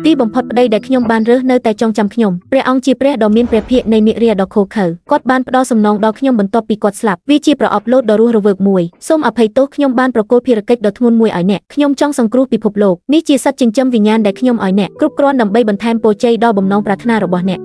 ទីបំផុតប្តីដែលខ្ញុំបានរើសនៅតែចងចាំខ្ញុំព្រះអង្គជាព្រះដ៏មានព្រះភិក្ខនៃមារាដ៏ឃោរឃៅគាត់បានផ្ដល់សំណងដល់ខ្ញុំបន្ទាប់ពីគាត់ស្លាប់វាជាប្រអប់លោតដ៏រស់រវើកមួយសូមអភ័យទោសខ្ញុំបានប្រគល់ភារកិច្ចដ៏ធ្ងន់មួយឲ្យអ្នកខ្ញុំចង់សង្គ្រោះពិភពលោកនេះជាសត្វចិញ្ចឹមវិញ្ញាណដែលខ្ញុំឲ្យអ្នកគ្រប់គ្រាន់ដើម្បីបន្ថែមពរជ័យដល់បំណងប្រាថ្នារបស់អ្នក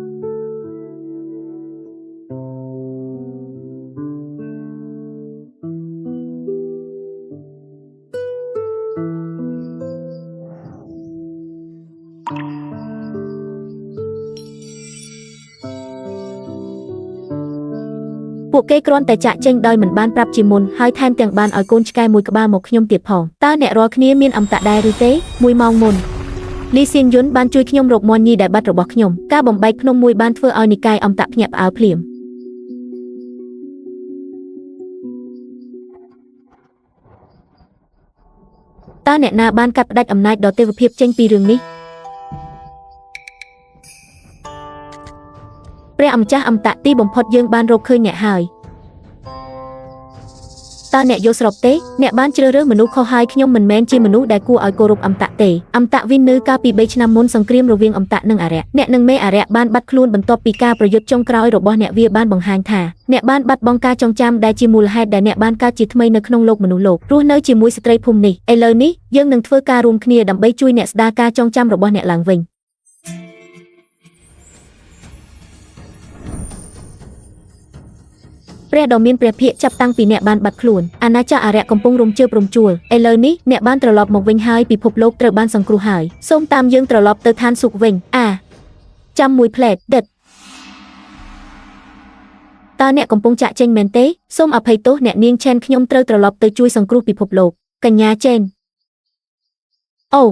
ពួកគេគ្រាន់តែចាក់ចេញដោយមិនបានប្រាប់ជាមុនហើយថែមទាំងបានឲ្យកូនឆ្កែមួយក្បាលមកខ្ញុំទៀតផងតើអ្នករាល់គ្នាមានអមតៈដែរឬទេមួយម៉ោងមុនលីសៀងយុនបានជួយខ្ញុំរកមាន់ញីដែលបាត់របស់ខ្ញុំការបំបែកភ្នំមួយបានធ្វើឲ្យនិកាយអមតៈភ្ញាក់ផ្អើលភ្លាមតើអ្នកណាបានកាត់ផ្តាច់អំណាចដ៏ទេវភាពចេញពីរឿងនេះព្រះអម្ចាស់អមតៈទីបំផុតយើងបានរកឃើញអ្នកហើយតើអ្នកយល់ស្របទេអ្នកបានជ្រើសរើសមនុស្សខុសហើយខ្ញុំមិនមែនជាមនុស្សដែលគួរឲ្យគោរពអមតៈទេអមតៈវិននៅកាលពី3ឆ្នាំមុនសង្គ្រាមរវាងអមតៈនិងអារក្សអ្នកនិងមេអារក្សបានបាត់ខ្លួនបន្ទាប់ពីការប្រយុទ្ធចុងក្រោយរបស់អ្នកវាបានបង្ហាញថាអ្នកបានបាត់បង់ការចងចាំដែលជាមូលហេតុដែលអ្នកបានកើតជាថ្មីនៅក្នុងលោកមនុស្សលោករស់នៅជាមួយស្ត្រីភូមិនេះឥឡូវនេះយើងនឹងធ្វើការរួមគ្នាដើម្បីជួយអ្នកស្ដារការចងចាំរបស់អ្នកឡើងវិញព្រះដ៏មានព្រះភិក្ខចាប់តាំងពីអ្នកបានបាត់ខ្លួនអាណាចក្រអារក្សកំពុងរំជើបរំជួលឥឡូវនេះអ្នកបានត្រឡប់មកវិញហើយពិភពលោកត្រូវបានសង្គ្រោះហើយសូមតាមយើងត្រឡប់ទៅឋានសួគ៌វិញអាចាំមួយផ្លែតដិតតើអ្នកកំពុងចាក់ចេញមែនទេសូមអភ័យទោសអ្នកនាងឆេនខ្ញុំត្រូវត្រឡប់ទៅជួយសង្គ្រោះពិភពលោកកញ្ញាចេនអូ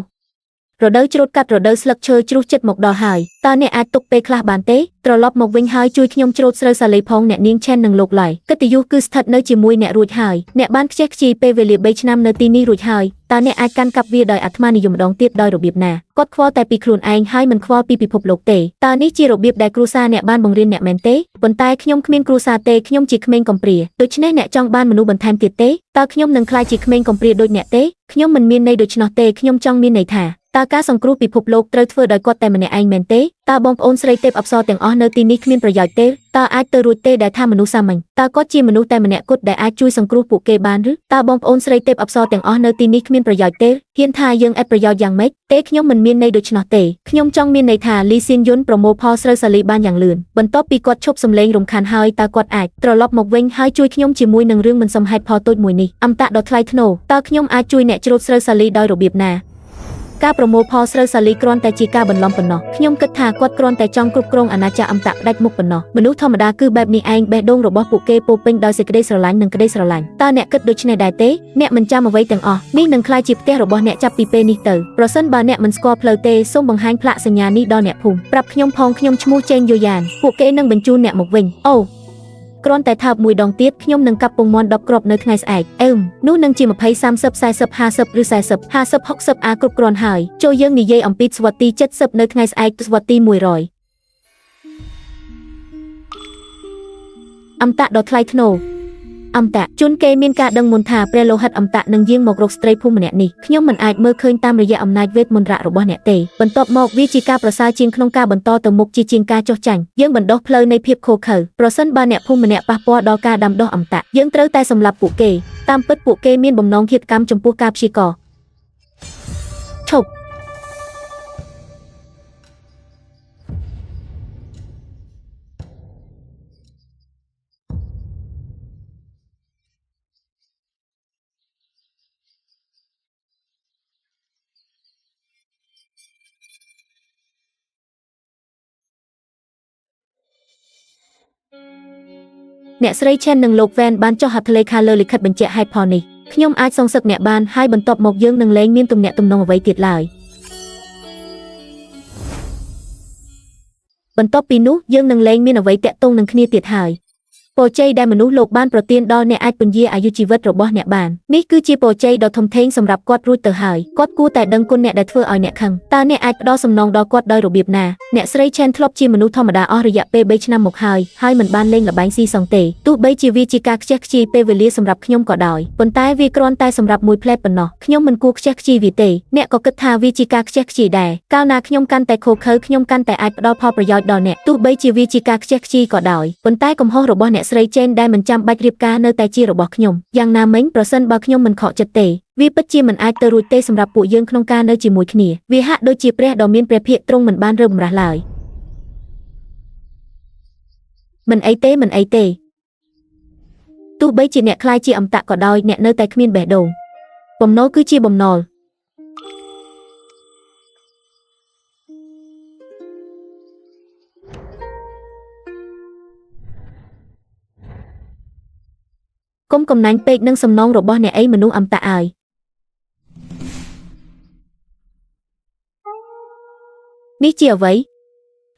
រដូវច្រូតកាត់រដូវស្លឹកឈើជ្រុះចិត្តមកដល់ហើយតើអ្នកអាចទុកពេលខ្លះបានទេត្រឡប់មកវិញហើយជួយខ្ញុំច្រូតស្រូវសាលីផងអ្នកនាងឆេននិងលោកឡៃកិត្តិយសគឺស្ថិតនៅជាមួយអ្នករួចហើយអ្នកបានខ្ជិះខ្ជាយពេលវេលា3ឆ្នាំនៅទីនេះរួចហើយតើអ្នកអាចកាន់កាប់វាដោយអាត្មានិយមម្ដងទៀតដោយរបៀបណាគាត់ខ្វល់តែពីខ្លួនឯងហើយមិនខ្វល់ពីពិភពលោកទេតើនេះជារបៀបដែលគ្រួសារអ្នកបានបង្រៀនអ្នកមែនទេប៉ុន្តែខ្ញុំគ្មានគ្រួសារទេខ្ញុំជាក្មេងកំព្រាដូច្នេះអ្នកចង់បានមនុស្សបន្ថែមទៀតទេតើខ្ញុំនឹងក្លាយជាក្មេងកំព្រាដូចអ្នកទេខ្ញុំមិនមានន័យដូច្នោះទេខ្ញុំចង់មានន័យថាតើការសង្គ្រោះពិភពលោកត្រូវធ្វើដោយគាត់តែម្នាក់ឯងមែនទេតើបងប្អូនស្រីទេពអប្សរទាំងអស់នៅទីនេះគ្មានប្រយោជន៍ទេតើអាចទៅរួចទេដែលថាមនុស្សសាមញ្ញតើគាត់ជាមនុស្សតែម្នាក់គត់ដែលអាចជួយសង្គ្រោះពួកគេបានឬតើបងប្អូនស្រីទេពអប្សរទាំងអស់នៅទីនេះគ្មានប្រយោជន៍ទេហ៊ានថាយើងឥតប្រយោជន៍យ៉ាងម៉េចទេខ្ញុំមិនមានន័យដូច្នោះទេខ្ញុំចង់មានន័យថាលីសៀនយុនប្រមូលផលស្រូវសាលីបានយ៉ាងលឿនបន្ទាប់ពីគាត់ឈប់សម្លេងរំខានហើយតើគាត់អាចត្រឡប់មកវិញហើយជួយខ្ញុំជាមួយនឹងរឿងមិនសមហេតុផលតូចមួយនេះអមតៈដ៏ថ្លៃថ្នូរតើខ្ញុំអាចជួយអ្នកច្រូតស្រូវសាលីដោយរបៀបណាការប្រមូលផលស្រូវសាលីគ្រាន់តែជាការបន្លំប៉ុណ្ណោះខ្ញុំគិតថាគាត់គ្រាន់តែចង់គ្រប់គ្រងអាណាចក្រអមតៈផ្ដាច់មុខប៉ុណ្ណោះមនុស្សធម្មតាគឺបែបនេះឯងបេះដូងរបស់ពួកគេពោពេញដោយសេចក្តីស្រឡាញ់និងក្តីស្រឡាញ់តើអ្នកគិតដូច្នេះដែរទេអ្នកមិនចាំអ្វីទាំងអស់នេះនឹងក្លាយជាផ្ទះរបស់អ្នកចាប់ពីពេលនេះទៅប្រសិនបើអ្នកមិនស្គាល់ផ្លូវទេសូមបង្ហាញផ្លាកសញ្ញានេះដល់អ្នកភូមិប្រាប់ខ្ញុំផងខ្ញុំឈ្មោះចេងយូយ៉ានពួកគេនឹងបញ្ជូនអ្នកមកវិញអូគ្រាន់តែថើបមួយដងទៀតខ្ញុំនឹងកាប់ពងមាន់10គ្រាប់នៅថ្ងៃស្អែកអឹមនោះនឹងជា20 30 40 50ឬ40 50 60អាគ្រប់គ្រាន់ហើយចូលយើងនិយាយអំពីស្វត្តិទី70នៅថ្ងៃស្អែកស្វត្តិទី100អមតៈដ៏ថ្លៃថ្នូរអមតៈជន់គេមានការដឹងមុនថាព្រះលោហិតអមតៈនឹងយាងមករកស្ត្រីភូមិម្នាក់នេះខ្ញុំមិនអាចមើលឃើញតាមរយៈអំណាចវេទមន្តរបស់អ្នកទេបន្ទាប់មកវាជាការប្រសើរជាងក្នុងការបន្តទៅមុខជាជាងការចុះចាញ់យើងបណ្ដុះផ្លូវនៃភាពឃោរឃៅប្រសិនបើអ្នកភូមិម្នាក់ប៉ះពាល់ដល់ការដាំដុះអមតៈយើងត្រូវតែសម្លាប់ពួកគេតាមពិតពួកគេមានបំណងឃាតកម្មចំពោះការព្យាករឈប់អ្នកស្រីឆេននិងលោកវ៉ែនបានចុះហត្ថលេខាលើលិខិតបញ្ជាក់ហេតុផលនេះខ្ញុំអាចសងសឹកអ្នកបានហើយបន្ទាប់មកយើងនឹងលែងមានទំនាក់ទំនងអ្វីទៀតឡើយបន្ទាប់ពីនោះយើងនឹងលែងមានអ្វីតាក់ទងនឹងគ្នាទៀតហើយ ពរជ័យដែលមនុស្សលោកបានប្រទានដល់អ្នកអាចពន្យាអាយុជីវិតរបស់អ្នកបាននេះគឺជាពរជ័យដ៏ធំធេងសម្រាប់គាត់រួចទៅហើយគាត់គួរតែដឹងគុណអ្នកដែលធ្វើឲ្យអ្នកខឹងតើអ្នកអាចផ្ដល់សំណងដល់គាត់ដោយរបៀបណាអ្នកស្រីឆេនធ្លាប់ជាមនុស្សធម្មតាអស់រយៈពេល3ឆ្នាំមកហើយហើយមិនបានលេងល្បែងស៊ីសងទេទោះបីជាវាជាការខ្ជះខ្ជាយពេលវេលាសម្រាប់ខ្ញុំក៏ដោយប៉ុន្តែវាគ្រាន់តែសម្រាប់មួយផ្លែប៉ុណ្ណោះខ្ញុំមិនគួរខ្ជះខ្ជាយវាទេអ្នកក៏គិតថាវាជាការខ្ជះខ្ជាយដែរកាលណាខ្ញុំកាន់តែខូខើខ្ញុំកាន់តែអាចផ្ដល់ផលប្រយោជន៍ដល់អ្នកទោះបីជាវាជាការខ្ជះខ្ជាយក៏ដោយប៉ុន្តែកំហុសរបស់អ្នកស្រីចេនដែលមិនចាំបាច់រៀបការនៅតែជារបស់ខ្ញុំយ៉ាងណាមិញប្រសិនបើខ្ញុំមិនខកចិត្តទេវាពិតជាមិនអាចទៅរួចទេសម្រាប់ពួកយើងក្នុងការនៅជាមួយគ្នាវាហាក់ដូចជាព្រះដ៏មានព្រះភិក្ខទ្រង់មិនបានរើបម្រះឡើយមិនអីទេមិនអីទេទោះបីជាអ្នកខ្លាយជាអមតៈក៏ដោយអ្នកនៅតែគ្មានបេះដូងបំណុលគឺជាបំណុលកុំកំណាញ់ពេកនឹងសំណងរបស់អ្នកអីមនុស្សអមតៈអើយនេះជាអ្វី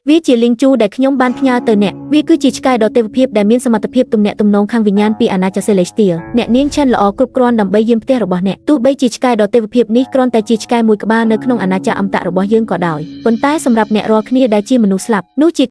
វាជាលីងជូដែលខ្ញុំបានផ្ញើទៅអ្នកវាគឺជាឆ្កែដ៏ទេវភាពដែលមានសមត្ថភាពទំនាក់ទំនងខាងវិញ្ញាណពីអាណាចក្រសេលេស្ទៀលអ្នកនាងឆិនល្អគ្រប់គ្រាន់ដើម្បីយាមផ្ទះរបស់អ្នកទោះបីជាឆ្កែដ៏ទេវភាពនេះគ្រាន់តែជាឆ្កែមួយក្បាលនៅក្នុងអាណាចក្រអមតៈរបស់យើងក៏ដោយប៉ុន្តែសម្រាប់អ្នករាល់គ្នាដែលជាមនុស្សស្លាប់នោះជា